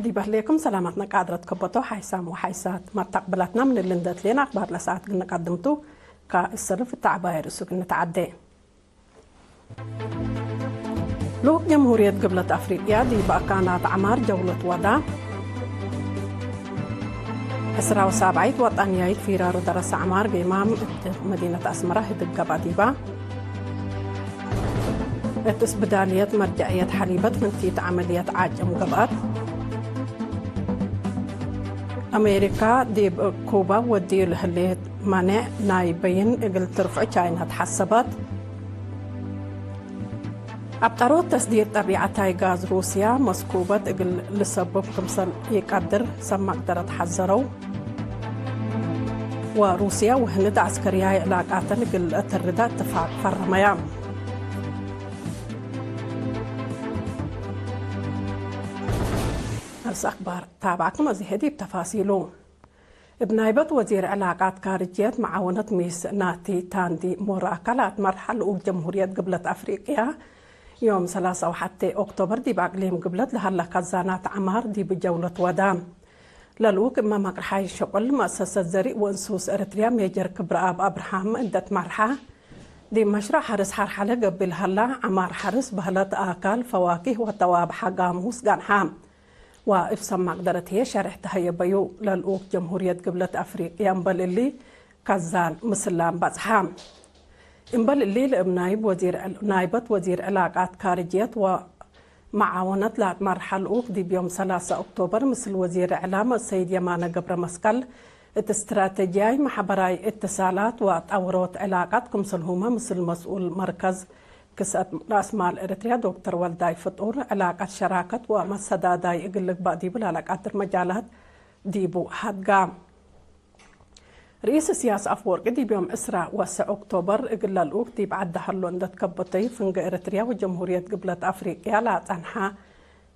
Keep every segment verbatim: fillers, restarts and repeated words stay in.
ይበህሌኩም ሰላማትና ቃድረት ከበቶ ሓይሳም ወሓይሳት መተቅብላትና ምን እሊ እንደ ትሌና አክባር ለሰዓት እግል ንቀድምቱ፣ ከእሰልፍ እተ ዐባይ ርእሱ እግል ንትዓዴ። ልኡክ ጀምሁርየት ግብለት አፍሪቅያ ዲብ አካናት ዐማር ጀውለት ወዳ። ዕስራ ወሳብዓይት ወጠንያይት ፊራሮ ደረሰ ዐማር ጌማም እት መዲነት አስመረ ህድግ ገብአ ዲባ። እት እስብዳልየት መርጀዕየት ሐሊበት ፍንቲት ዐመልየት ዓጭም ገብአት። አሜሪካ ዲብ ኩባ ወድዩ ለህሌት ማኔዕ ናይ በይን እግል ትርፍዑ ቻይና ተሐሰበት። አብጠሮት ተስዲር ጠቢዐታይ ጋዝ ሩስያ መስኩበት እግል ልሰብብ ክምሰል ኢቀድር ሰብ መቅደረት ሐዘረው። ወሩስያ ወህንድ ዐስከርያይ ዕላቃተን እግል ለአተርዳ እትፋቅ ፈረመያ። አርስ አክባር ታብዐኩም አዜ ዲብ ተፋሲሉ። እብ ናይበት ወዚር ዕላቃት ካርጅየት መዓወነት ሚስ ናቲ ታንዲ ሞራካ ለአትመርሐ ልኡክ ጀምሁርየት ግብለት አፍሪቅያ፣ ዮም ሰላሳ ወሐቴ ኦክቶበር ዲብ አቅሊም ግብለት ለሀላ ከዛናት ዐማር ዲብ ጀውለት ወዳ። ለልኡክ እመ መቅርሓይ ሸቁል መአሰሰት ዘሪእ ወእንሱስ ኤረትርያ ሜጀር ክብረአብ አብርሃም እንደ ትመርሐ፣ ዲብ መሽረዕ ሐርስ ሐርሐለ ገብእ ለሀላ ዐማር ሐርስ በህለት አካል፣ ፈዋኪህ ወተዋብሐ ጋሙስ ገንሐ። ወእብ ሰብ መቅደረት ህዬ ሸሬሕ ተሀየበዩ። ለልኡክ ጀምሁርየት ግብለት አፍሪቅያ እምበል እሊ ከዛን ምስላም በጽሐ። እምበል እሊ ለእብ ናይብ ወዚር፣ ናይበት ወዚር ዕላቃት ካርጅየት ወመዓወነት ለአትመርሐ ልኡክ ዲብ ዮም ሰላሳ ኦክቶበር ምስል ወዚር እዕላም አሰይድ የማነ ገብረ መስቀል እት እስትራተጅያይ፣ መሐበራይ፣ እትሳላት ወጠውሮት ዕላቃት ክምሰልሁመ ምስል መስኡል መርከዝ ክስአት ራእስ ማል ኤረትርያ ዶክተር ወልዳይ ፍጡር፣ ዕላቀት ሸራከት ወመሰዳዳይ እግል ልግባእ ዲቡ ለለቀድር መጃላት ዲቡ ሀድጋ። ርኢስ እስያስ አፍወርቂ ዲብ ዮም ዕስራ ወሰዕ ኦክቶበር እግል ለልኡክ ዲብ ዐዲ ሀሎ እንደ ትከበተዩ፣ ፍንገ ኤረትርያ ወጀምሁርየት ግብለት አፍሪቅያ ለአጸንሐ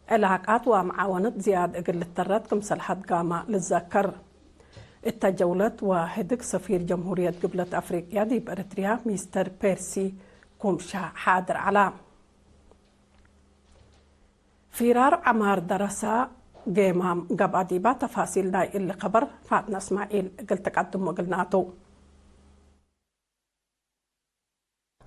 ዕላቃት ወመዓወነት ዝያድ እግል ልተረት ክምሰል ሀድጋመ ልዘከር። እተ ጀውለት ወህድግ ሰፊር ጀምሁርየት ግብለት አፍሪቅያ ዲብ ኤረትርያ ሚስተር ፔርሲ ኩምሻ ሓድር ዐላ። ፊራር ዐማር ደረሳ ጌማም ገብአ ዲባ። ተፋሲል ናይ እሊ ከበር ፋጥነ እስማዒል እግል ትቀድሙ እግልናቱ።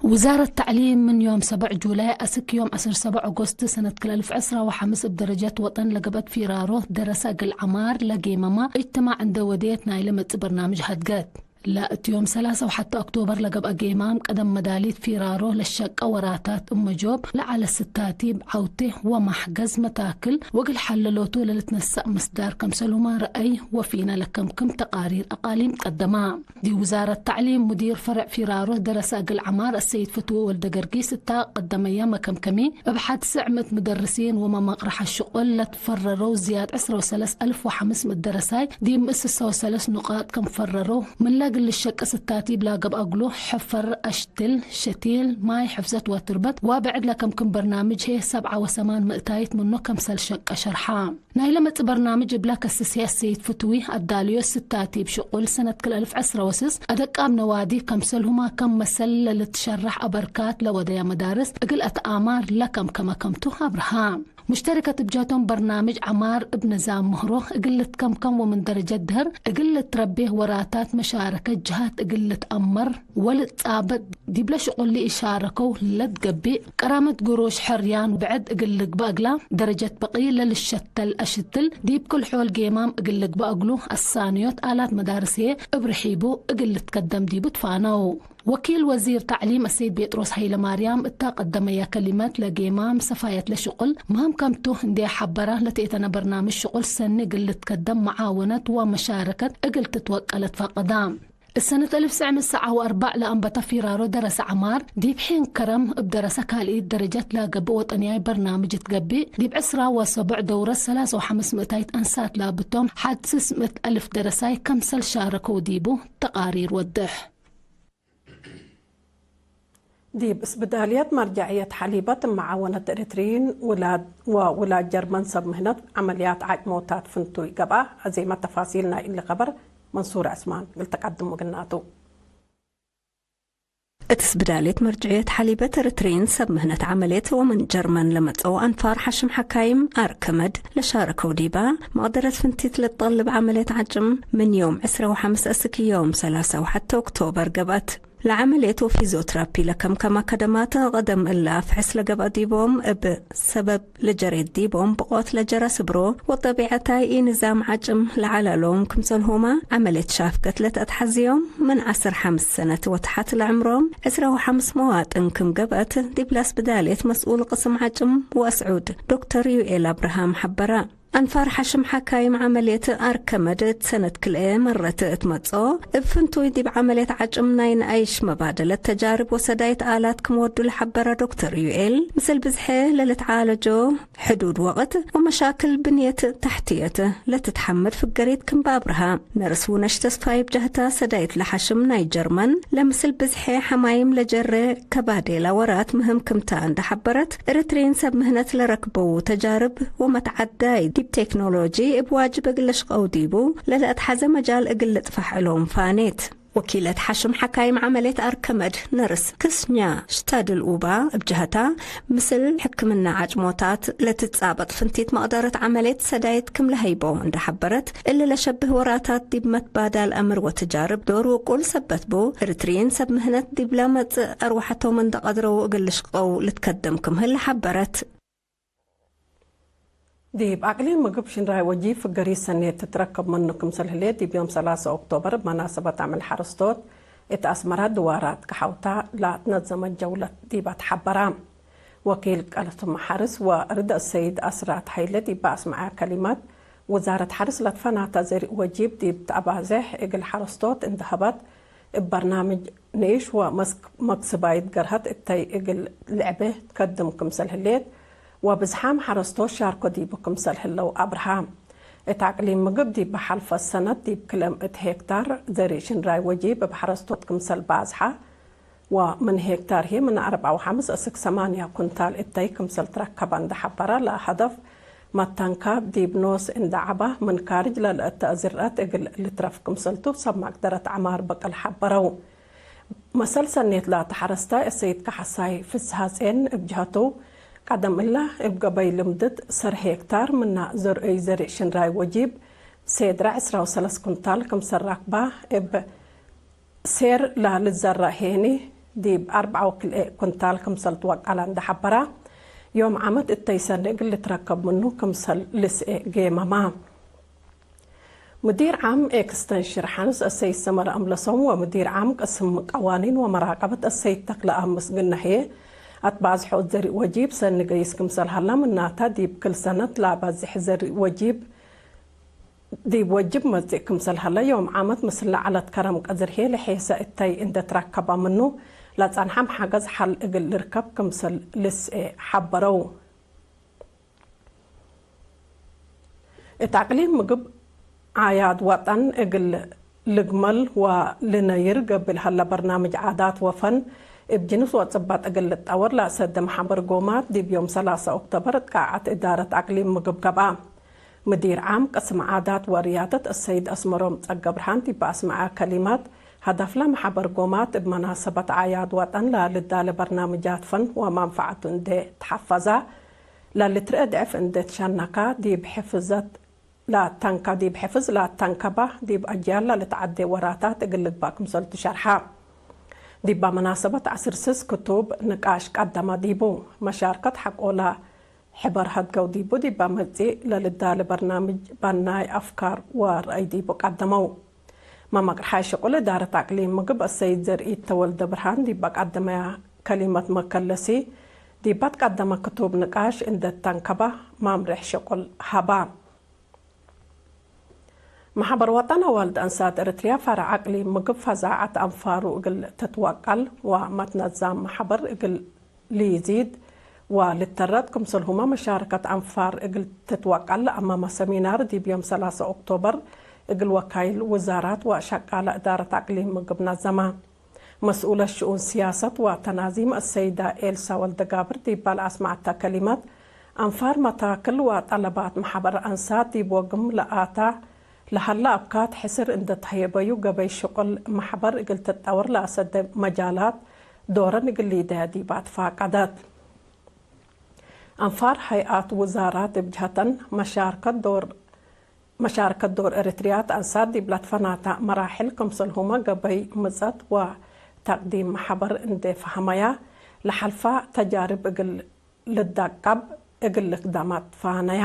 ውዛረት ተዕሊም ምን ዮም ሰበዕ ጁላይ አስክ ዮም ዐስር ሰበዕ ኦጎስት ሰነት ክል አልፍ ዕስራ ወሐምስ እብ ደረጀት ወጠን ለገብአት ፊራሮ ደረሰ እግል ዐማር ለጌመማ እጅትማዕ እንደ ወዴት ናይለ መጽእ በርናምጅ ሀድገት። ለእት ዮም ሰላሳ ወሐተ ኦክቶበር ለገብአ ጌማም ቀደም መዳሊት ፊራሮ ለሸቀ ወራታት እመ ጆብ ለዐለ ስታቲብ ዐውቴ ወማሕገዝ መታክል ወእግል ሐለሎቱ ለልትነሰእ ምስዳር ከምሰልሁመ ረአይ ወፊነ ለከምክም ተቃሪር አቃሊም ቀደማ። ዲብ ውዛረት ተዕሊም ሙዲር ፈርዕ ፊራሮት ደረሰ እግል ዐማር አሰይድ ፍትዊ ወልደገርጊስ እታ ቀደመየ መከምከሚ፣ እብ ሐድ ስዕ ምእት ምደርሲን ወመመቅርሐ ሽቁል ለትፈረረው ዝያድ ዕስራ ወሰለስ አልፍ ወሐምስ ምእት ደረሳይ ዲብ ምእት ስሳ ወሰለስ ኑቃጥ ከም ፈረረው፣ ምን ለእግል ልሸቀ ስታቲብ ላገብአ እግሉ፣ ሕፈር፣ አሽትል፣ ሸቲል፣ ማይ፣ ሕፍዘት ወትርበት ወብዕድ ለከምክም በርናምጅ ህዬ ሰብዓ ወሰማን ምእታይት ምኑ ከምሰል ሸቀ ሸርሐ። ናይለ መጽእ በርናምጅ እብለ ከስስ ህዬ አሰይድ ፍትዊ፣ አዳልዮት ስታቲብ ሽቁል ሰነት ክል አልፍ ዕስራ ወስስ አደቃም ነዋዲ ከምሰልሁመ ከም መሰል ለልትሸረሕ አበርካት ለወደያ መዳርስ እግል አትአማር ለከምከመ ከምቱ አብርሃ። ሙሽተሪከት እብ ጀህቶም በርናምጅ ዐማር እብ ንዛም ምህሮ እግል ልትከምከም ወምን ደረጀት ድህር እግል ልትረቤ ወራታት መሻረከት ጀሃት እግል ልትአመር ወልትጻበጥ ዲብለ ሽቁል ለኢሻረከው ለትገብእ ቀራመት ግሮሽ ሕርያን ብዕድ እግል ልግበእ እግላ ደረጀት በቂ ለልሸተል አሽትል ዲብ ክል ሖል ጌማም እግል ልግበእ እግሉ አሳንዮት አላት መዳርስ ህዬ እብ ርሒቡ እግል ልትከደም ዲቡ ትፋነው። ወኪል ወዚር ተዕሊም አሰይድ ቤጥሮስ ሀይለማርያም እታ ቀደመያ ከሊመት ለጌማም ሰፋየት ለሽቁል ምህም ከምቱ እንዴ ሐበረ ለትእተነ በርናምጅ ሽቁል ሰኒ እግል ልትከደም መዓወነት ወመሻረከት እግል ትትወቀለት ፈቀዳ። እሰነት አልፍ ትሰዕ ምእት ሰብዓ ወአርበዕ ለአንበተ ፊራሮ ደረሰ ዐማር፣ ዲብ ሒን ከረም እብ ደረሰ ካልኢት ደረጀት ለገብእ ወጠንያይ በርናምጅ እት ገብእ፣ ዲብ ዕስራ ወሰቡዕ ደውረት ሰላሳ ወሐምስ ምእታይት አንሳት ላብቶም ሐድ ስስ ምእት አልፍ ደረሳይ ከምሰል ሻረከው ዲቡ ተቃሪር ወድሕ። ዲብ እስብዳልየት መርጀዕየት ሐሊበት መዓወነት ኤረትርይን ውላድ ወውላድ ጀርመን ሰብ ምህነት ዐመልያት ዓጭሞታት ፍንቱይ ገብአ። አዜመ ተፋሲል ናይ እሊ ከበር መንሱር ዕስማን እግል ተቀድሙ እግልናቱ። እት ስብዳሌት መርጅዕየት ሐሊበት ኤረትርዪን ሰብ ምህነት ዐመልየት ወምን ጀርመን ለመጽአው አንፋር ሐሽም ሐካይም አርከመድ ለሻረከው ዲባ፣ መቅደረት ፍንቲት ለትጠልብ ዐመልየት ዐጭም ምን ዮም ዕስራ ወሐምስ እስክ ዮም ሰላሳ ወሐተ ኦክቶበር ገብአት። ለዐመልየት ወፊዝዮትራፒ ለከምከመ ከደማት ቀደም እለ አፍሕስ ለገብአ ዲቦም እብ ሰበብ ለጀሬት ዲቦም ብቆት ለጀረ ስብሮ ወጠቢዐታይ ኢንዛም ዐጭም ለዐለ ሎም ክምሰልሁመ ዐመልየት ሻፍገት ለተአትሐዝዮም ምን ዐስር ሐምስ ሰነት ወተሐት ለዕምሮም ዕስራ ወሐምስ መዋጥን ክም ገብአት ዲብለ ስብዳልየት መስኡል ቅስም ዐጭም ወአስዑድ ዶክተር ዩኤል አብርሃም ሐበረ። አንፋር ሐሽም ሐካይም ዐመልየት አርከመድ እት ሰነት ክልኤ መረት እት መጽኦ፣ እብ ፍንቱይ ዲብ ዐመልየት ዐጭም ናይ ነአይሽ መባደለት ተጃርብ ወሰዳይት አላት ክም ወዱ ለሐበረ ዶክተር ዩኤል፣ ምስል ብዝሐ ለልትዓለጆ ሕዱድ ወቅት ወመሻክል ብንየት ተሕትየት ለትትሐመድ ፍገሪት ክም በአብርሃ። ነርስ ውነሽ ተስፋይ እብ ጀህታ ሰዳይት ለሐሽም ናይ ጀርመን፣ ለምስል ብዝሐ ሐማይም ለጀረ ከባዴላ ወራት ምህም ክምታ እንደ ሐበረት፣ ኤረትርዪን ሰብ ምህነት ለረክበዉ ተጃርብ ወመትዓዳይ ዲብ ቴክኖሎጂ እብ ዋጅብ እግል ልሽቀው ዲቡ ለለአትሐዘ መጃል እግል ልጥፈሕ እሎም ፋኔት። ወኪለት ሐሽም ሐካይም ዐመልየት አርከመድ ነርስ ክስኛ ሽታድል ኡባ እብ ጀህታ፣ ምስል ሕክምና ዐጭሞታት ለትትጻበጥ ፍንቲት መቅደረት ዐመልየት ሰዳይት ክም ለሀይቦ እንደ ሐበረት፣ እሊ ለሸብህ ወራታት ዲብ መትባዳል አምር ወተጃርብ ዶር ውቁል ሰበት ቡ፣ ኤረትርዪን ሰብ ምህነት ዲብለ መጽእ አርወሐቶም እንደ ቀድረው እግል ልሽቀው ልትከደም ክም ህለ ሐበረት። ዲብ አቅሊም ምግብ ሽንራይ ወጂብ ፍገሪት ሰኔት ትትረከብ ምኑ ክምሰል ህሌት፣ ዲብ ዮም ሰላሳ ኦክቶበር እብ መናሰበት አምዕል ሐረስቶት እት አስመራ ድዋራት ቀሐውታ ለአትነዘመት ጀውለት ዲበ ተሐበራ። ወኪል ቀስም ሐርስ ወርድ አሰይድ አስራት ሀይለ ዲብ አስመዐ ከሊማት፣ ውዛረት ሐርስ ለትፈናተ ዘርእ ወጂብ ዲብ ተአባዜሕ እግል ሐረስቶት እንዴ ሀበት፣ እብ በርናምጅ ንኢሽ ወመስክ መክስባይት ገርሀት እተይ እግል ልዕቤ ትከድም ክምሰል ህሌት ወብዝሓም ሐረስቶት ሻርኮ ዲቡ ክምሰል ህለው አብርሃ። እት አቅሊም ምግብ ዲብ ሐልፈት ሰነት ዲብ ክል ምእት ሄክታር ዘርእ ሽንራይ ወጂብ እብ ሐረስቶት ክምሰል ባዝሐ ወምን ሄክታር ህይ ምን አርበዓ ወሐምስ እስክ ሰማንያ ኩንታል እተይ ክምሰል ትረከበ እንዴ ሐበረ፣ ለሀደፍ መተንካብ ዲብ ኖስ እንዴ ዐበ ምን ካርጅ ለልአተ ዝርአት እግል ልትረፍ ክምሰልቱ ሰብ መቅደረት ዐማር በቅል ሐበረው። መሰል ሰኔት ላተ ሐረስታይ አሰይድ ከሐሳይ ፍስሐጼን እብ ጀሀቱ፣ ቀደም እለ እብ ገበይ ልምድት ሰር ሄክታር ምና ዘርኡይ ዘርእ ሽንራይ ወጂብ ሴድረ ዕስራ ወሰለስ ኩንታል ክምሰል ረክበ፣ እብ ሴር ለልዘረእ ሄኒ ዲብ አርበዓ ወክልኤ ኩንታል ክምሰል ትወቀለ እንዴ ሐበረ፣ ዮም ዓመት እተይ ሰኒ እግል ልትረከብ ምኑ ክምሰል ልስኤ ጌመመ። ሙዲር ዓም ኤክስተንሽር ሐንስ አሰይድ ሰመረ አምለሶም ወሙዲር ዓም ቅስም ቀዋኒን ወመራቀበት አሰይድ ተክለአብ ምስግነ ህዬ፣ አትባዝሖ ዘርእ ወጂብ ሰኒ ገይስ ክምሰል ሀላ፣ ምናተ ዲብ ክል ሰነት ለአባዝሕ ዘርእ ወጂብ ዲብ ወጅብ መጽእ ክምሰል ሀለ፣ ዮም ዓመት ምስል ለዐለት ከረም ቀዝር ህዬ ለሔሰ እተይ እንዴ ትረከበ ምኑ ለጸንሐም ሐገዝ ሐል እግል ልርከብ ክምሰል ልስኤ ሐበረው። እት አቅሊም ምግብ ዓያድ ወጠን እግል ልግመል ወልነይር ገብእ ለሀለ በርናምጅ ዓዳት ወፈን እብ ጅንስ ወጽበጥ እግል ልጠወር ለአሰደ መሐበር ጎማት ዲብ ዮም ሰላሳ ኦክቶበር እት ቃዐት እዳረት አቅሊም ምግብ ገብአ። ሙዲር ዓም ቅስም ዓዳት ወርያደት አሰይድ አስመሮም ጸገብርሃን ዲብ አስመዐ ከሊማት፣ ሀደፍለ መሐበር ጎማት እብ መናሰበት ዓያድ ወጠን ለልዳለ በርናምጃት ፈን ወመንፈዐቱ እንዴ ተሐፈዘ ለልትርኤ ድዕፍ እንዴ ትሸነከ ዲብ ሕፍዘት ለአተንከ፣ ዲብ ሕፍዝ ለአተንከበ ዲብ አጅያል ለልትዐዴ ወራታት እግል ልግበእ ክምሰልቱ ሸርሐ። ዲበ መናሰበት ዐስር ስስ ክቱብ ንቃሽ ቀደመ ዲቡ። መሻርከት ሐቆለ ሕበር ሀድገው ዲቡ ዲበ መጽእ ለልዳለ በርናምጅ በናይ አፍካር ወረአይ ዲቡ ቀደመው። መመቅርሓይ ሸቁል እዳረት አቅሊም ምግብ አሰይድ ዘርኢት ተወልደ ብርሃን ዲበ ቀደመያ ከሊመት መከለሲ፣ ዲበ ትቀደመ ክቱብ ንቃሽ እንዴ ተንከበ ማምሬሕ ሸቁል ሀባ። መሐበር ወጠን አዋልድ አንሳት ኤረትርያ ፈርዕ አቅሊም ምግብ ፈዛዐት አንፋሩ እግል ትትወቀል ወመትነዛም መሐበር እግል ሊዚድ ወልተረጥ፣ ክምሰልሁመ መሻረከት አንፋር እግል ትትወቀል ለአመመ ሰሚናር ዲብ ዮም ሰላሰ ኦክቶበር እግል ወካይል ውዛራት ወሸቃለ እዳረት አቅሊም ምግብ ነዘመ። መስኡለት ሽኡን ስያሰት ወተናዚም አሰይዳ ኤልሳ ወልደጋብር ዲባ ለአስመዐተ ከሊመት፣ አንፋር መታክል ወጠለባት መሐበር አንሳት ዲብ ወግም ለአታ ለሀለ አብካት ሕስር እንዴ ተህየበዩ፣ ገበይ ሽቁል መሐበር እግል ትጠወር ለአሰደ መጃላት ዶረን እግል ሊደያ ዲብ አትፋቀደት። አንፋር ሀይአት ውዛራት እብ ጀሀተን፣ መሻርከት ዶር፣ መሻርከት ዶር ኤረትርያት አንሳት ዲብ ለትፈናተ መራሕል ክምሰልሁመ ገበይ ምጸት ወተቅዲም መሐበር እንዴ ፈሀመያ፣ ለሐልፋ ተጃርብ እግል ልዳቀብ እግል ልክደማ ትፋነያ።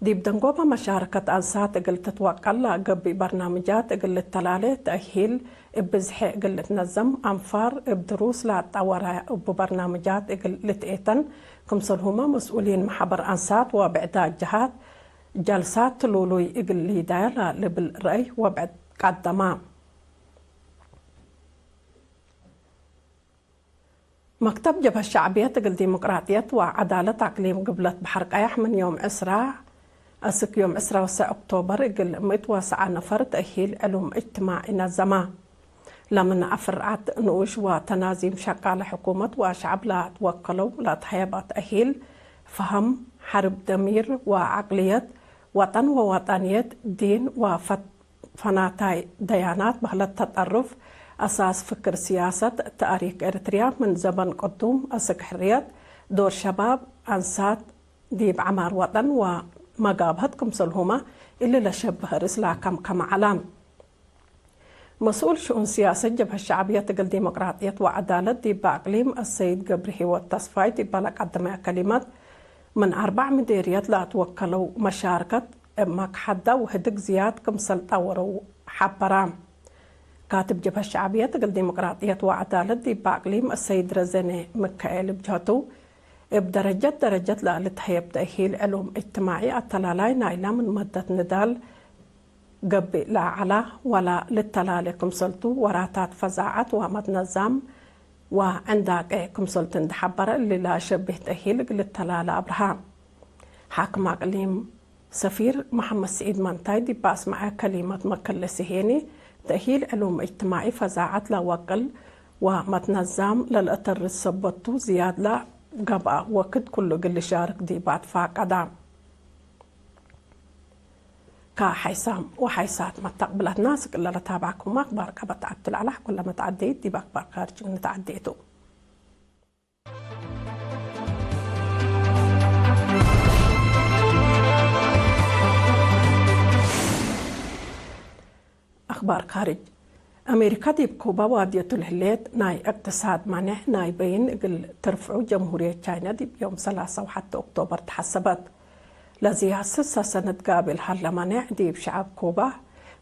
ዲብ ደንጎበ መሻርከት አንሳት እግል ትትወቀል ለገብእ በርናምጃት እግል ልተላሌ፣ ተእሂል እብ ብዝሐ እግል ልትነዘም፣ አንፋር እብ ድሩስ ለአትጠወረ እቡ በርናምጃት እግል ልትኤተን፣ ክምሰልሁመ መስኡሊን መሐበር አንሳት ወብዕዳት ጀሃት ጀልሳት ትሉሉይ እግል ሊዳያ ለልብል ረአይ ወብዕድ ቀደማ። መክተብ ጀብሀት ሸዕብየት እግል ዲሞቅራጥየት ወዐዳለት አቅሊም ግብለት በሐር ቀያሕ ምን ዮም ዕስራ አስክ ዮም ዕስራ ወሰዕ ኦክቶበር እግል ምእት ወሰዓ ነፈር ተእሂል ዕሉም እጅትማዒ ነዘመ። ለምን አፍርዓት ንኡሽ ወተናዚም ሸቃለ ሕኩመት ወሸዐብ ለትወከለው ለትሀየበ ተእሂል ፈሀም፣ ሐርብ ደሚር ወዐቅልየት፣ ወጠን ወወጠንየት፣ ዲን ወፈት ፈናታይ ደያናት፣ በህለት ተጠርፍ፣ አሳስ ፍክር ሲያሰት፣ ተእሪክ ኤረትርያ ምን ዘበን ቅዱም አስክ ሕርየት፣ ዶር ሸባብ አንሳት ዲብ ዐማር ወጠን ወመጋብሀት ክምሰልሁመ እሊ ለሸብህ ርእስ ለአከምከመ ዐለ። መስኡል ሽኡን ሲያሰት ጀብሀት ሸዕብየት እግል ዲሞቅራጥየት ወዐዳለት ዲበ አቅሊም አሰይድ ገብረሂወት ተስፋይ ዲበ ለቀደመየ ከሊመት፣ ምን አርበዕ ምዴርየት ለአትወከለው መሻርከት እብ መክሐዳ ወህድግ ዝያድ ክምሰል ጠወረው ሐበራ። ካትብ ጀብሀት ሸዕብየት እግል ዲሞቅራጥየት ወዐዳለት ዲብ አቅሊም አሰይድ ረዘነ ምካኤል እብ ጀህቱ፣ እብ ደረጀት ደረጀት ለልትሀየብ ተእሂል ዕሉም እጅትማዒ አተላላይ ናይላ ምን መደት ንዳል ገብእ ለዐላ ወለ ልተላሌ ክምሰልቱ፣ ወራታት ፈዛዐት ወመትነዛም ወዕንዳቄ ክምሰልቱ እንዴ ሐበረ፣ እሊ ለሸብህ ተእሂል እግል ልተላሌ አብርሃ። ሓክም አቅሊም ሰፊር መሐመድ ስዒድ መንታይ ዲብ አስመዐ ከሊመት፣ መከለሲ ሄኒ ተእሂል ዕሉም እጅትማዒ ፈዛዐት ለወቅል ወመትነዛም ለልአተርድ ሰበት ቱ፣ ዝያድ ለገብአ ወክድ ክሉ እግል ልሻርክ ዲብ አትፋቀደ። ከሐይሳም ወሐይሳት መተቅብለትና፣ ስቅለ ለታብዐኩመ አክባር ቀበት ዐብዱል ዐላ፣ ኩለመ ተዐደይት ዲብ አክባር ካርጅ ንትዐዴ ቱ። አክባር ካርጅ። አሜሪካ ዲብ ኩባ ዋድየቱ ለህሌት ናይ እቅትሳድ ማኔዕ ናይ በይን እግል ትርፍዑ ጀምሁርየት ቻይና ዲብ ዮም ሰላሳ ወሐቴ ኦክቶበር ተሐሰበት። ለዝያድ ስሳ ሰነት ጋብእ ለሀለ ማኔዕ ዲብ ሸዐብ ኩባ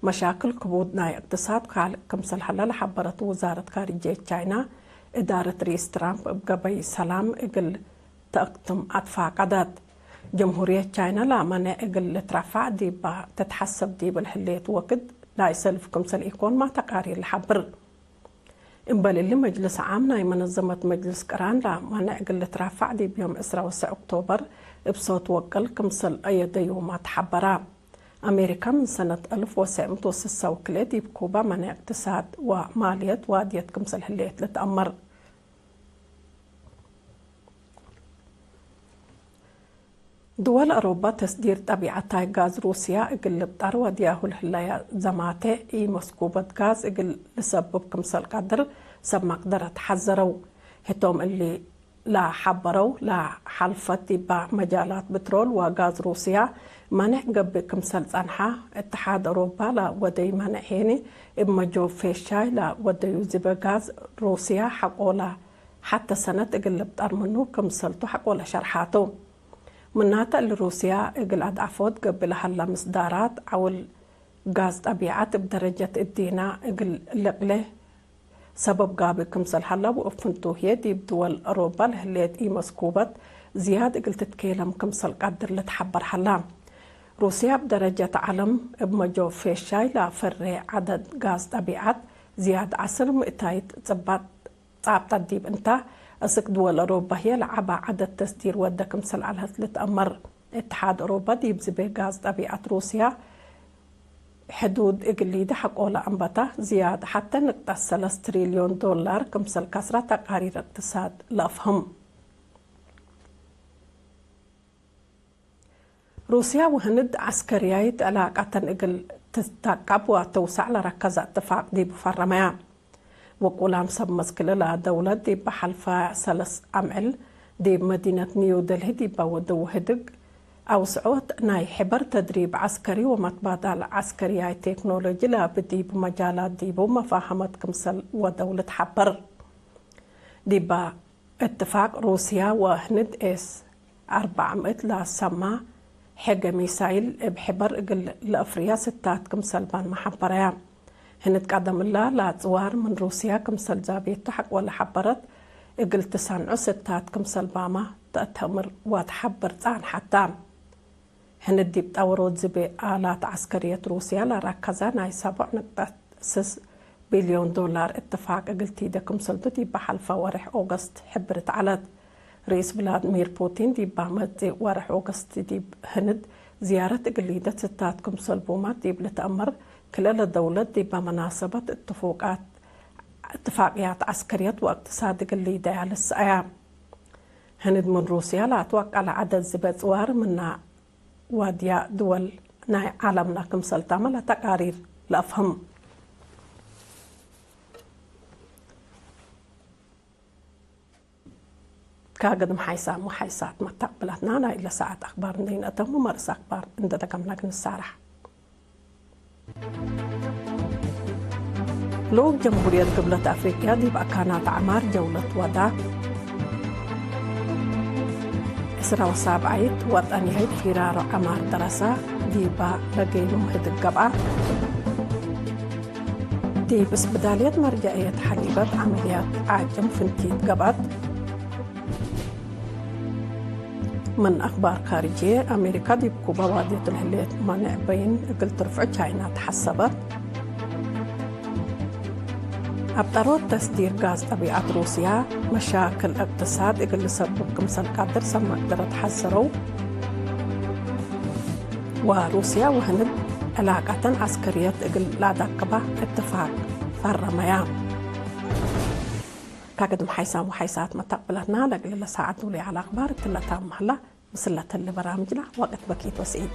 መሻክል ክቡድ ናይ እቅትሳድ ካልእ ክምሰል ሀለ ለሐበረት ውዛረት ካርጅየት ቻይና፣ እዳረት ርኢስ ትራምፕ እብ ገበይ ሰላም እግል ተአክትም አትፋቀደት። ጀምሁርየት ቻይና ለመኔዕ እግል ልትረፋዕ ዲባ ትትሐሰብ ዲብ ለህሌት ወክድ ናይ ሰልፍ ክምሰል ኢኮን ማ ተቃሪር ለሐብር። እምበል እሊ፣ መጅልስ ዓም ናይ መነዘመት መጅልስ ቅራን ለመኔዕ እግል ልትረፋዕ ዲብ ዮም ዕስራ ወሰዕ ኦክቶበር እብ ሶት ወቅል ክምሰል አየደዩማ ተሐበራ። አሜሪካ ምን ሰነት አልፍ ወትሰዕ ምእት ወስሳ ወክልኤ ዲብ ኩባ መኔዕ እቅትሳድ ወማልየት ዋድየት ክምሰል ህሌት ልትአመር። ድወል አሮባ ተስዲር ጠቢዐታይ ጋዝ ሩስያ እግል ልብጠር ወድያሁ ለህለየ ዘማቴ፣ ኢመስኩበት ጋዝ እግል ልሰብብ ክምሰል ቀድር ሰብ መቅደረት ሐዘረው። ህቶም እሊ ለሐበረው፣ ለሐልፈት ዲባ መጃላት ብትሮል ወጋዝ ሩስያ መኔዕ ገብእ ክምሰል ጸንሐ፣ እትሓድ አሮባ ለወደዩ መኔዕ ሄኒ፣ እብ መጆብ ፌሻይ ለወደዩ ዝበ ጋዝ ሩስያ ሐቆለ ሐተ ሰነት እግል ልብጠር ምኑ ክምሰልቱ ሐቆለ ሸርሓቱ። ምናተ እሊ ሩስያ እግል አድዐፎት ገብእ ለሀላ ምስዳራት ዐውል ጋዝ ጠቢዐት እብ ደረጀት እዲና እግል ልቅሌ ሰበብ ጋብእ ክምሰል ሀላ ወእብ ፍንቱ ህዬ ዲብ ድወል አሮባ ለህሌት ኢመስኩበት ዝያድ እግል ትትኬለም ክምሰል ቀድር ልትሐበር ሀላ። ሩስያ እብ ደረጀት ዐለም እብ መጆብ ፌሻይ ለፈሬ ዐደድ ጋዝ ጠቢዐት ዝያድ ዐስር ምእታይት ጽባጥ ጻብጠት ዲብ እንተ፣ አስክ ድወል አሮባ ህዬ ለዐበ ዐደድ ተስዲር ወደ ክምሰል ዐለት ልትአመር። እትሓድ አሮባ ዲብ ዝቤ ጋዝ ጠቢዐት ሩስያ ሕዱድ እግል ሊደ ሐቆለ አንበተ፣ ዝያድ ሐቴ ንቅጠት ሰለስ ትሪልዮን ዶላር ክምሰል ከስረ ተቃሪር እቅትሳድ ለአፍህም። ሩስያ ወህንድ ዐስከርያይት ዕላቀተን እግል ትትዳቀብ ወትውሰዕ ለረከዘ እትፋቅ ዲቡ ፈረመያ። ውቁላም ሰብ መስክ ለላ ደውለት ዲብ ሐልፋ ሰለስ አምዕል ዲብ መዲነት ኒው ደልሂ ዲበ ወደው ህድግ አውስዖት ናይ ሕበር ተድሪብ ዐስከሪ ወመትባዳል ዐስከርያይ ቴክኖሎጂ ለአብ ዲብ መጃላት ዲቡ መፋሀመት ክምሰል ወደው ልትሐበር። ዲባ እትፋቅ ሩስያ ወህንድ ኤስ አርበዕ ምእት ለሰማ ሕገ ሚሳይል እብ ሕበር እግል ለአፍርያ ስታት ክምሰል ባንመ ሐበረያ። ህንድ ቀደም እላ ለአጽዋር ምን ሩስያ ክምሰል ዛቤት ተሐቅ ወለሐበረት እግል ትሰንዑ ስታት ክምሰል ባማ ተአተምር ወትሐብር ጻንሐታ። ህንድ ዲብ ጠወሮት ዝቤ አላት ዐስከርየት ሩስያ ለረከዘ ናይ ሰቦዕ ንቅጠት ስስ ቢልዮን ዶላር እትፋቅ እግል ቲደ ክምሰልቱ ዲብ ሐልፈ ወሬሕ ኦገስት ሕብርት ዐለት። ርኢስ ቭላድሚር ፑቲን ዲብ መጽእ ወሬሕ ኦገስት ዲብ ህንድ ዝያረት እግል ሊደት ስታት ክምሰል ቡማት ዲብ ልትአመር ክልኤ ለደውለት ዲብ መናሰበት እትፉቃት፣ እትፋቅያት ዐስከርየት ወእቅትሳድ እግል ሊደያ ልሰአያ። ህንድ ምን ሩስያ ለአትወቀለ ዐደድ ዝቤ ጽዋር ምና ዋድያ ድወል ናይ ዓለምና ክምሰልታመ ለተቃሪር ለአፍህም። ካግድም ሓይሳም ወሓይሳት መተቅብለትና ናይ ለሰዓት አክባር እንዴ ነአተሙ መርእስ አክባር እንዴ ደገምና ግንሳራሕ። ልኡክ ጀምሁርየት ግብለት አፍሪቅያ ዲብ አካናት ዐማር ጀውለት ወዳ። ዕስራ ወሳብዓይት ወጠንያይት ፊራሮ ዐማር ደረሳ ዲባ ለጌኑ ህድግ ገብአ። ዲብ እስብዳልየት መርጀዕየት ሐሊበት ዐመልያት ዓጭም ፍንቲት ገብአት። ምን አክባር ካርጅየ፣ አሜሪካ ዲብ ኩበ ዋድየት ለህሌት ማንዕ በይን እግል ትርፍዑ ቻይና ተሐሰበት። አብጠሮት ተስዲር ጋዝ ጠቢዐት ሩስያ መሻክል እቅትሳድ እግል ልሰብብ ክምሰል ቃድር ሰማቅ ድረት ሐሰረው። ወሩስያ ወህንድ ዕላቀተን ዐስከርየት እግል ለአዳቅባ እትፋቅ ፈረመያ። ካግድም ሓይሳም ወሓይሳት መተቅብለትና ለእግል ለሳዐት ዱሊ ዐለ አክባር እትለ ታም ሀላ። ምስለ ተሊ በራምጅና ወቅት በኪት ወስዒት።